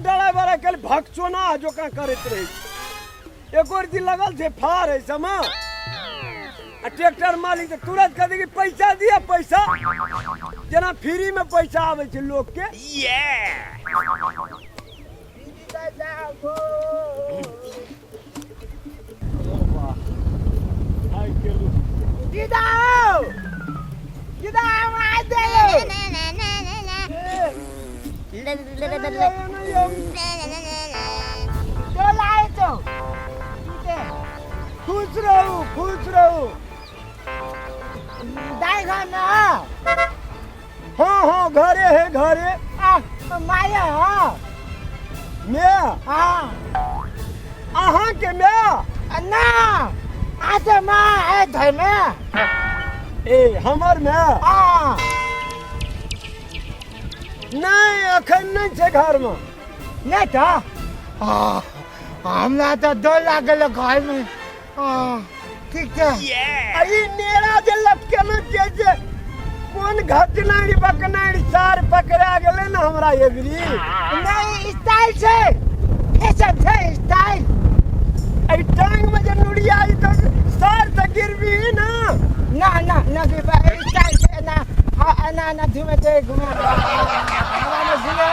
Driver आइ काल्हि भकचोना जकाँ करैत रहै छै। एको दिन लगल छै फार एहि सबमे आ ट्रैक्टर मालिक तऽ तुरंत कहतै कि पैसा दिअ पैसा, जेना फ्रीमे पैसा आबै छै लोकके। दीदा दीदा हम आ जाओ। चल आए तो ठीक है। खुश रहू, खुश रहू। दाई घर ना? हाँ हाँ, घरे है घरे। आ माया? हाँ। मैं? हाँ। अहाँ के मैं? ना आते माँ ए धर में। ए हमर मैं? हाँ। नहीं, अखन नहीं छै घर में। नहीं तो हमरा तो डर लागल घर में। ठीक छै। आ ई नेरा जे लटकेने छियै जे कोन घटनाड़ी बकनाड़ी सार पकड़ा गेलै ने हमरा एबरी? नहीं, स्टाइल छै, फैशन छै, स्टाइल। एहि टांग में जे नुड़िया ई तऽ सार तऽ गिरबी ना। ना ना ना, गिरबा स्टाइल छै ना। हाँ, ना ना, धीमे से घुमे, हवा में घुमे।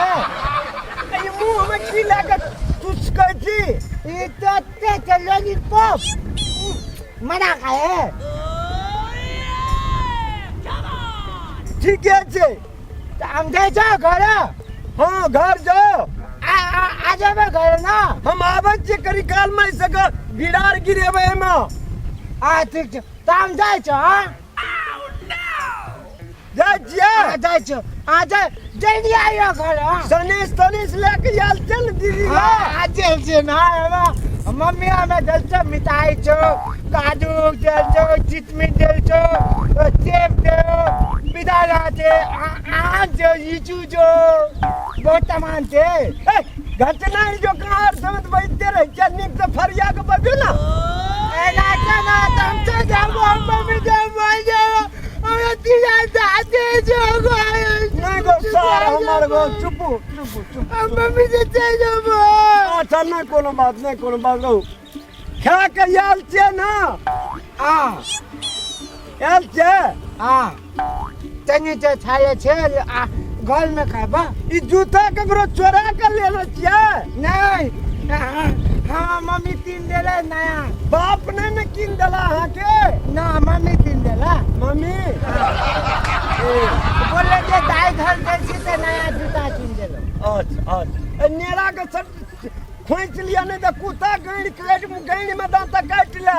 ई मुंह में की लए कऽ चुसकै छी? ई तो ते ते लॉलीपॉप मना खाए। ठीके छै। तऽ हम जाइ छौ घर। हाँ, घर जाओ। आ आ आ जेबै घर ना? हम आबै छियै कनी काल में, एहिसँ के बिरार गिरेबै एहिमे। आ ठीक छै, तऽ हम जाइ छौ। हाँ, जाइ छियै। आ जाइ छौ। आ जा, जल्दी आइयो घर। हाँ। सनेश तनेश लए के आयल छै ने दीदी? हाँ, आ जेल छै ना। हमरा मम्मी हमे देल छौ मिठाई छौ, काजू देल छौ, चिटमिट देल छौ, सेब छौ, बिदाना छै, आम छौ, लीचू छौ, बहुत सामान छै। ए, घटना जो कहाँ समय बैठते रहै छै, नीक से फरिया के बजू ना। एना केना तऽ हम चल जाबो, हम मम्मी जाबो, जाबो हमरा दिया दादे जो। नहीं गो सार हमर गो, चुपू चुपू चुप। हम मम्मी से चल जाबो। अच्छा, नहीं कोनो बात नहीं, कोनो बात। रहू, खा के आयल छियै ना? आ आयल छियै। आ तनी तऽ खाए छै, आ घर में खाबा। ई जूता ककरो चोरा के लेने छियै? नहीं, हाँ, मम्मी तीन देले नया। बाप नहीं ने कीन देला अहाँके? ना, मम्मी तीन देला। मम्मी? बोले जे दाई घर जाइ छी तऽ नया जूता कीन देलो। अच्छा अच्छा, ए नेरा के सब खोइच लिअ, नहीं तऽ कुत्ता गैण काटि गैण में दांत काटि ले।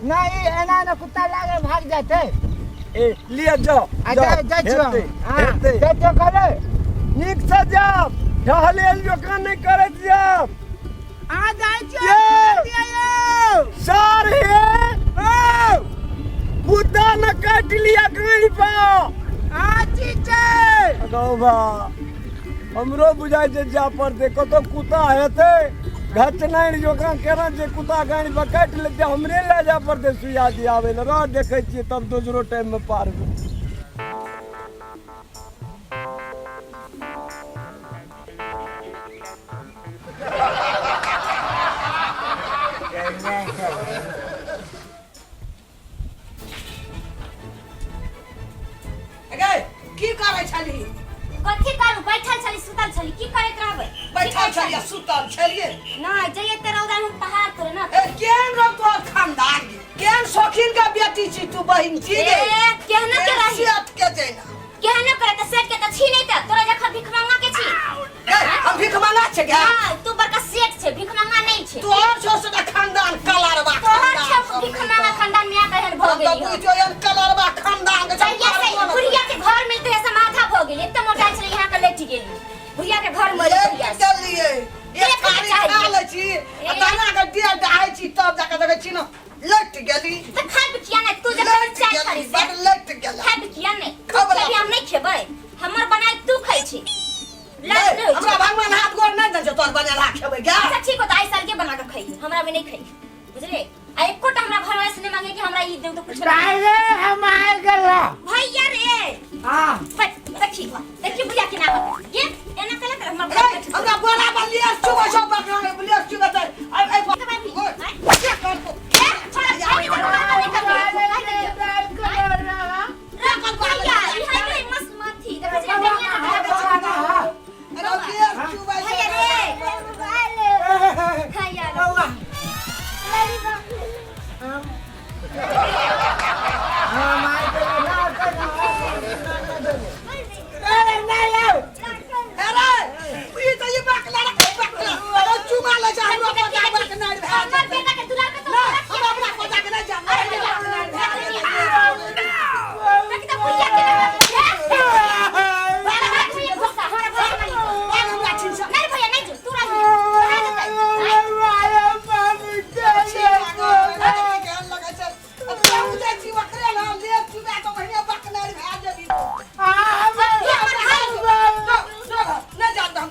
नहीं, एना ना कुत्ता लागे भाग जाते। ए लिअ, जाओ। आ जाइ जाइ छियो। हेतै। हाँ। हेतै। जाइ छियो घरे। नीक से जाब, टहलेल जकाँ नहि करैत जाब। आ जाइ छियो। ये! सार हे, ओ कुत्ता न काटि लिअ गैण पर। आ ठीक छै। गौ बा, हमरो बुझाइ छै जाय पड़तै कतौ, कुत्ता हेतै घचनाइ जकाँ केना जे कुत्ता गानि पर काटि लेतै, हमरे लए जाय पड़तै सुइया दियाबै लए। रह, देखै छियै तब दोसरो टाइममे पारबै। गै, की करै छलही? कथी करू, बैठल छली, सुतल छली, की करैत रहबै? बैठल छलियै, सुतल छलियै? नहि, जइए ते रौदा में पहाड़ तोरे ना। ए केहन रौ तोहर खानदान गे? केहन शौकीन के बेटी छी तू, बहिन छी गे? ए केहनो के रही। सेठ के जैना। केहनो करे त सेठ के त छी, नहीं त तोरा जखन भिखमंगा के छी। गै, हम भिखमंगा छै गे? नहीं, तू बड़का सेठ छै, भिखमंगा नहीं छै। तोहर छौ से तऽ खानदान कलरबा तोहर खानदान छौ सब। भिखमंगा खानदान में आके एहन भ हम तऽ गेली। बुझियौ एहन कलरबा खानदान के जहिया से बुढ़िया के घर मिलते है समाधा भ गेली। एते मोटा छलै, यहाँ के लेट गेली बुढ़िया के घर मर बुढ़िया से। गेलियै एक देखा थारी चाहिए। खा लै छी आ दाना के डेढ़ डाहै छी, तब जाके देखै छी ने लटि गेली। त खाइ किया नहीं तू जब लटि चाय गेली थारी से बड लटि गेला। खाइ किया नहीं तू? खबला। खेबी, हम नहीं खेबै, हमर बनाई तू खाइ छी, लाज नहीं होइ हमरा छै। भगवान हाथ गोर नहि देने छै तोहर बनेला खेबै गे। अच्छा ठीक हो, त आई साल के बना के खाई, हमरा में नहीं खाई, बुझले? आ एकोटा हमरा घर वाला से नहीं मांगे कि हमरा ई दे तो कुछ नहीं। दाई रे, हम आइ गेला। भैया रे। हाँ। बस देखी देखी बुढ़िया के ना ये एना कला कर हमर। हमर ए, हमरा बोरा बलिया चुबा सब बकरा बलिया चुबा त आई आई के करबो? ए, छोड़, आई नहीं करबो, नहीं करबो। के करबो? भैया, ई है के मस्त मथी, देखै छियै, बढ़िया रहै छै। अरे लिया चुबा। भैया रे, भैया रे। अरे ई त ई बकला रे बकला, अरे चुमा ले जा, हमरा पता बकना रे भए हमर बेटा के दुलार के तो ना, हमरा अपना पता के नहीं जान। अरे भैया, देखि त बुढ़िया के ना। ए, भैया गुस्सा, हमरा भाई के मारी। हमरा छिन सा। नहीं भैया, नहीं जो, तू रही। कहाँ जेतै?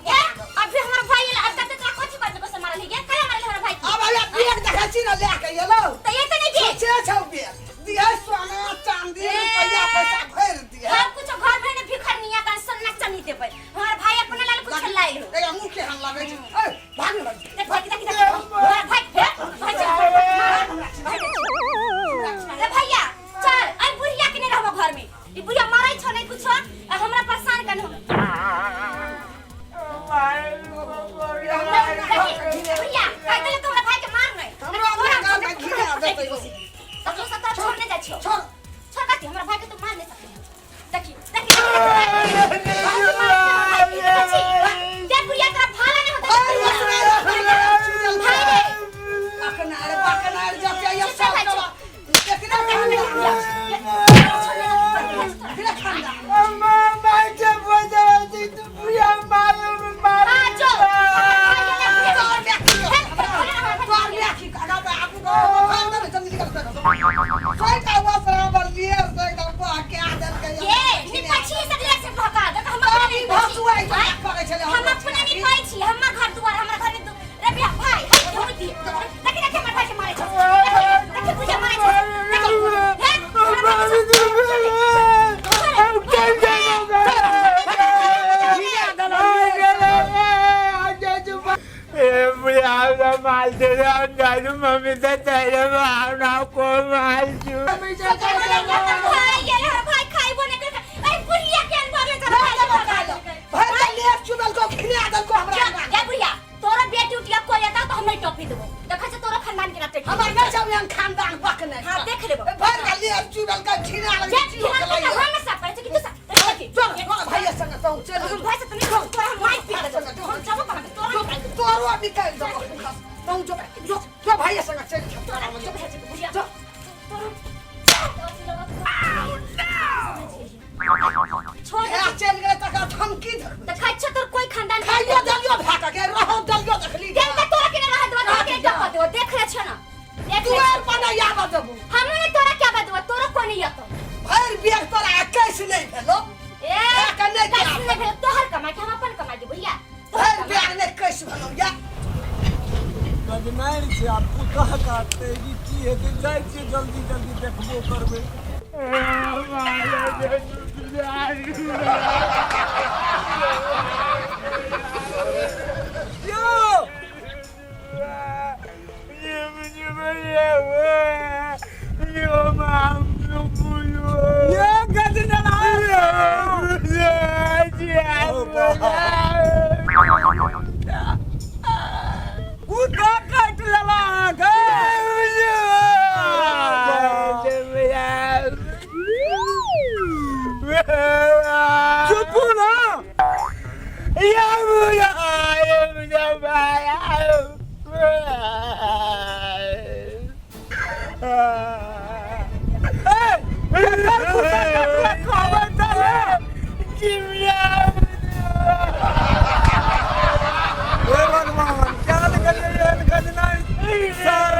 ए, अभी हमर भाई एला, अब तक तोरा कथी बात से मारल है? काहे मारल हमरा भाई के? त ये त नहीं के। हम कुछ घर भर में भिखर निया का सोना चांदी देबै। हमर भाई अपने लाल कुछ लाइल हो। देख देख देख देख, हमरा भाई हे भाई चल। रे भैया चल, आई बुढ़िया के नहीं रहबो घर में। ई बुढ़िया मारै छ नहीं कुछ आ हमरा परेशान करन हो। देखी बुढ़िया कह देले तो हमरा भाई के मार नहीं। हमरा अपना गाल में घिना देतै। तब तो तोरा छोड़ नहीं जाइ छियो। छोड़। छोड़ कथी? हमरा भाई के तू मार नहीं सकै। देखी देखी, जे बुढ़िया तोरा भाला नहीं होता। भाई रे। हाँ, जो। ये निपछी से दिला से भका दे हम अपने नहीं हम अपने नहीं पाई छी। हमर घर दुआर, हमर घर में रे बिया भाई हाय होती। देखि देखि, हमर भाई के मारे छौ। देखि बुझा मारे छौ। देखि हे हमरा भाई के भाई ये हमर भाई खाइबो नहीं कर। अरे बुढ़िया के अनुभव ले चल भाई के भगा दे। जा बुढ़िया, तोरा बेटी उटिया कोई आता तो हम नहीं टॉपी देबो। देखै छै तोरा खानदान के ना। खानदान बकने। हां, देख लेबो। भर लिया चुबल का घिना जे घिना के हम सब करै छै कि तू सब देखि। चल भैया संग तो चल। हम भाई से तनी तोरा हम माइक पी देबो। हम जाबो कहाँ? तोरा निकाल देबो। तोरो निकाल दो। तू जो जो जो भैया संग चल। तोरा चुप है बुढ़िया। जो। तोरा छोड़। ए चल गेलै तकर धमकी धर। देखै छ तोर कोई खानदान। खाइयो दलियो भाका के रहो दलियो देखली। गेल त तोरा के रह देबो, तोरा के टप देबो। देख ले छ ना, देख तू ले। आर पना याद देबो। हम ने तोरा क्या बदबो? तोरा कोई नहीं आतो। भरि बियाह तोरा 21 नहि भेलो। ए कने कैसे नहीं भेल? तोहर कमाई के हम अपन कमाई के बुढ़िया। भरि बियाह नहि 21 भेलो या। गजनारि छै आब कुत्ता काटतै कि की हेतै? जाइ छियै, जल्दी जल्दी देखबो करबै। यौ। ये गजनारि, कुत्ता काटि लेला अहाँके। चुपू ना। ए, केकर कुत्ता काटलक कहबै तले? हे भगवान, क्या गेलियै एहन गजनारि सर।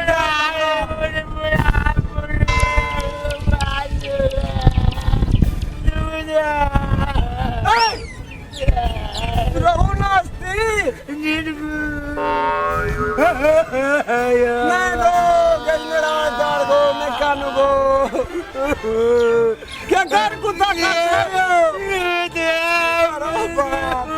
रहू ना स्थिर नहीं गो गजनरा चार गो नहीं कानू गो। क्या कर कुत्ता काटले? अरे बाप।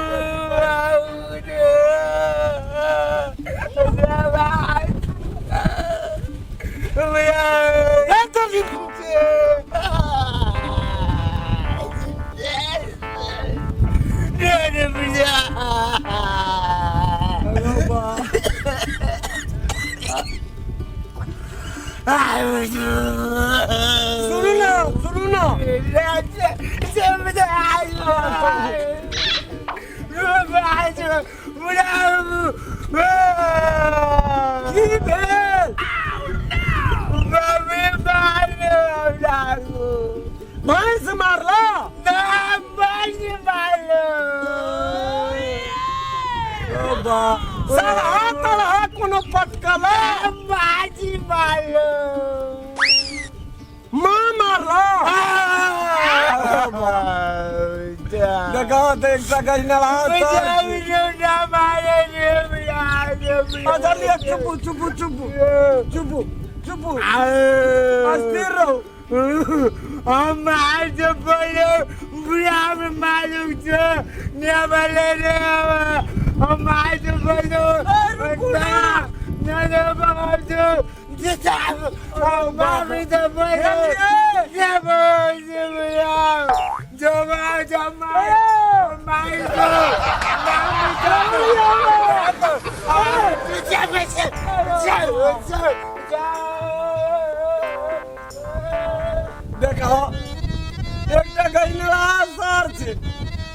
सुनू ना, सुनू ना। की भेल? भैंस मारला? ओ बा, सरहा तरहा कोनो पटकला? माँ मारला? देखो तो एकटा गजनला। अच्छा लिया, चुप चुप चुप चुप चुप, अस्थिर रहो। हम आज बोलो बुढ़ा मालूम छो ने बोले रे, हम आज बोलो रुकू ना। ने बाजू मामी तो बोलो ने बोलो जमा जमा माई तो मामी तो देखो, एकटा गजनला सार छै,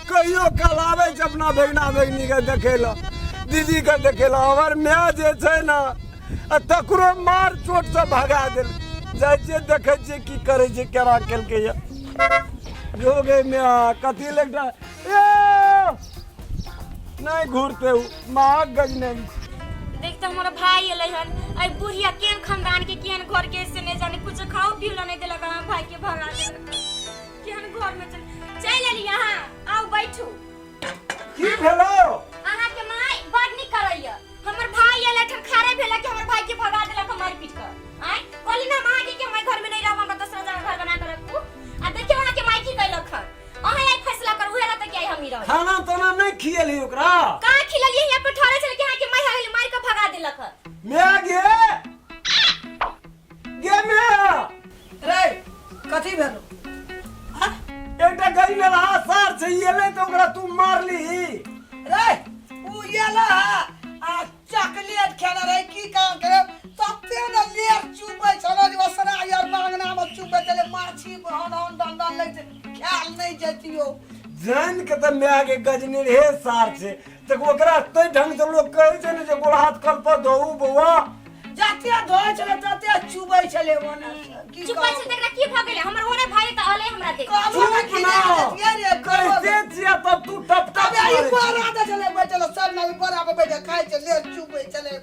कहियो काल आबै छै अपना भगना भगनी के देखै लए, दीदी के देखै लए। हमर माय जे छै ने, आ तकरो मार चोट से भगा देल जाइ छियै। देखै छियै की करै छै, केना केलकै यऽ। जो गे माय, कथी लए एकटा ए नहि घुरते उ महग गजने। देख तो हमारा भाई एलै हन। आई बुढ़िया केहन खानदान के, केहन घर के से नहीं जाने, कुछ खाओ पियो ला नहीं देलक, हमार भाई के भगा देलक। केहन घर में चल चल एली अहाँ, आउ बैठू। की भेलो? अहाँ के माय बड़ नीक करैया। हमर भाई एलै ठन खारे भेला कि हमर भाई के भगा देलक मार पीट कर। आय कहली ना हम अहाँ के कि हमर घर में नहीं रहब, हमरा दोसरा जगह घर बना के रखू। आ देखियौ अहाँ के माय की कैलक हन। अहाँ आई फैसला करू, उहे रहतै कि आई हम ही रहब। खाना ताना नहीं खियेली ओकरा? कहाँ खिललियै? यहाँ पर ठहरे छलै कि अहाँ के माय हगली मार के भगा देलक हन। माय गे, गे माय। रे, कथी भेलो? एकटा गई में रहा सार छै, एलै तऽ ओकरा तू मारलीही। रे, उ एला आ चॉकलेट खेने रहे की काम करे, तते ने लेर चुबै छलो जे ओसरा यार मांगना में चुबै छले, माछी हन हन दन दन लै छै, ख्याल नहीं जैतियो। जान के तऽ माय के गजनी रे सार छै तऽ ओकरा तै ढंग से लोग कहै छै ने जे गोड़ हाथ कल पर धोऊ बौआ। जते धोइ छलै तते चुबै छलै ओने से। की चुपै छै तकरा की भऽ गेलै? हमर ओने भाई तऽ अलै हमरा देख। कहबो ने चुप की ना। जैतियै रे, कहबो कहिते छियै तब तू टप टप तबे ई करै छी। बोरा दै छलै बैठल, सब लग बोरा पर बैठल खाइ छै, लेर चुबै छलै।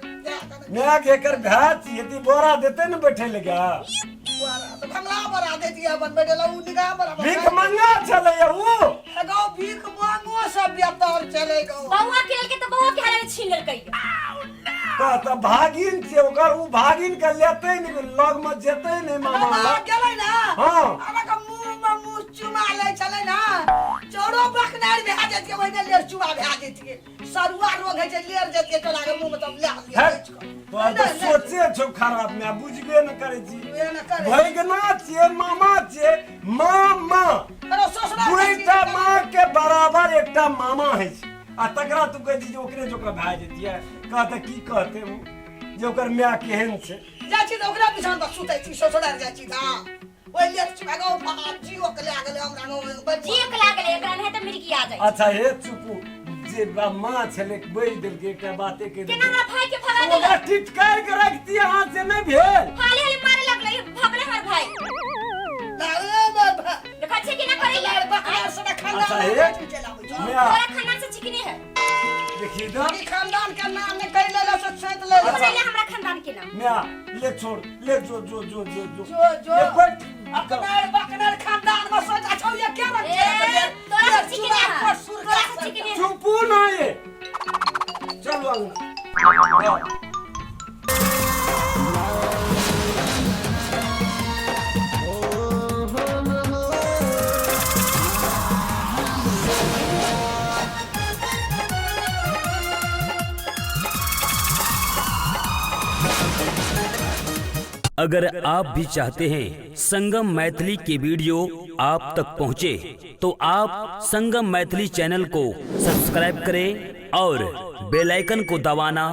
माय के एकर भाय छियै ती बोरा देते ने बैठे लगे? बोरा तऽ भंगला बोरा दैतियै अपन बैठल, उ निगाह बोरा पर। भीख मंगा छलै उ। गौ भीख मांगो सब बेतर चले गौ। बौआ के लेलकै तऽ बौआ के हरारे छीन लेलकै। कह तऽ भागिन छै ओकर, उ भागिन के लेतै ने, लग में जेतै ने मामा मामा लग। गेलै ना। हाँ। आब के मुंह में मुंह चुमा लै छलै ना, चौरो बकनार भए जैतियै, ओहिने लेर चुमा भए जैतियै। सरुआ रोग होइ छै, लेर जैतियै टोला के मुंह में तब लए लियै। है, तोहर तऽ सोचे छौ खराब में, बुझबे न करै छी। बुझबे न करै। भैगना छियै, मामा छियै, मामा। अरे ससुरा दुईटा माँ के बराबर एकटा मामा होइ छै, आ तकरा तू कहै छी जे ओकरे जोकर भए जैतियै। कहते की कहते उ जे ओकर माय केहन छै। जाइ छी तऽ ओकरा बिछान पर सुतै छी, ससुराल जाइ छी तऽ ओहि लेट छी भगो जियो के लए गेलै हमरा गाँव में बैठ। जियो के लागलै एकरा, नहीं तऽ मिर्गी आ जाइ। अच्छा हे चुपू, जे माँ छलै बजि देलकै, एकटा बाते कहि केना देलकै। हमरा भाई के भगा ओकरा देलक? टिटकारि के रखती अहाँ से नहि भेल। हाले हाले मारे लगलै, भगलै हमर भाई। देखै छियै केना करैया। अच्छा हे माय। तोरा खानदान से चिकने है। देखी तऽ ई खानदान के नाम ने कहि लेला से छाँटि ले। सुनै ले हमरा खानदान के नाम। माय ले, छोड़ ले, जो जो जो जो जो जो जो। ले बैठ। अपनार बकनार खानदान में सोचा छौ ये के रंग ए, छै? तोरा से चिकने है, तोरा से चिकने है। चुपू ना ये, चलो अंगना। हाँ। अगर आप भी चाहते हैं संगम मैथिली के वीडियो आप तक पहुंचे, तो आप संगम मैथिली चैनल को सब्सक्राइब करें और बेल आइकन को दबाना